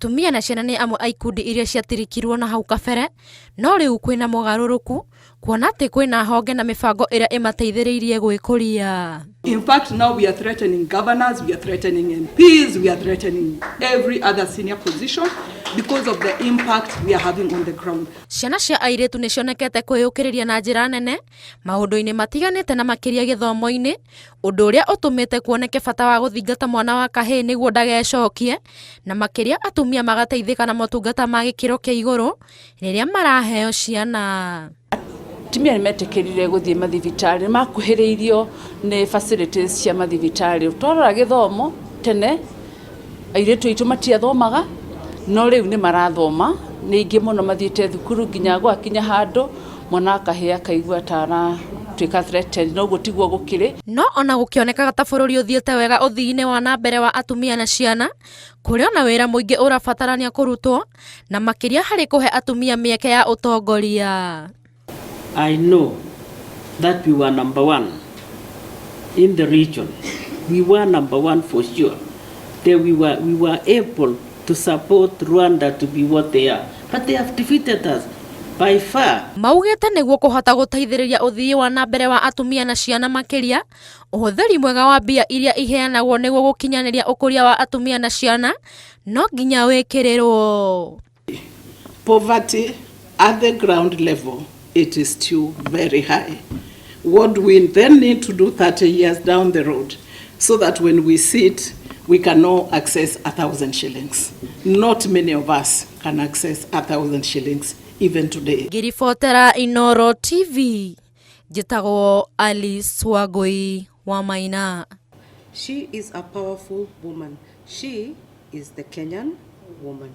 Atumia na ciana nĩ amwe a ikundi iria ciatirikirwo na hau kabere, no rĩu kwĩna mogarũrũku kuona atĩ kwĩna honge na mĩbango ĩrĩa ĩmateithĩrĩirie gwĩkũria. In fact, now we are threatening governors, we are threatening MPs, we are threatening every other senior position because of the impact we are having on the ground. Ciana cia airĩtu nĩ cionekete kwĩyũkĩrĩria na njĩra nene maũndũ-inĩ matiganĩte na makĩria gĩthomo-inĩ, ũndũ ũrĩa ũtũmĩte kuoneke bata wa gũthingata mwana wa kahĩĩ nĩguo ndagecokie, na makĩria atumia magateithĩka na motungata ma gĩkĩro kĩa igũrũ rĩrĩa maraheo ciana. Atumia nĩ metĩkĩrire gũthiĩ mathibitarĩ, nĩ makuhĩrĩirio nĩ facilities cia mathibitarĩ. Twarora gĩthomo, tene airĩtu aitũ matiathomaga, no rĩu nĩ marathoma, nĩ aingĩ mũno mathiĩte thukuru nginya gwakinya handũ mwana akahĩa akaigua ta aratuĩka threatened, no ũguo tiguo gũkĩrĩ. No ona gũkĩonekaga ta bũrũri ũthiĩte wega ũthii-inĩ wa na mbere wa atumia na ciana, kũrĩ ona wĩra mũingĩ ũrabatarania kũrutwo, na makĩria harĩ kũhe atumia mĩeke ya ũtongoria. I know that we were number one in the region. We were number one for sure. Then we were able to support Rwanda to be what they are. But they have defeated us by far. Maugĩte nĩguo kũhota gũteithĩrĩria ũthii wa na mbere wa atumia na ciana, makĩria ũhũthĩri mwega wa mbia iria iheanagwo nĩguo gũkinyanĩria ũkũria wa atumia na ciana no nginya wĩkĩrĩrwo. Poverty at the ground level, it is still very high. What do we then need to do 30 years down the road so that when we sit, we can now access 1,000 shillings? Not many of us can access 1,000 shillings even today. Ngĩribotera Inoro TV, njĩtagwo Alice Wangui wa Maina. She is a powerful woman. She is the Kenyan woman.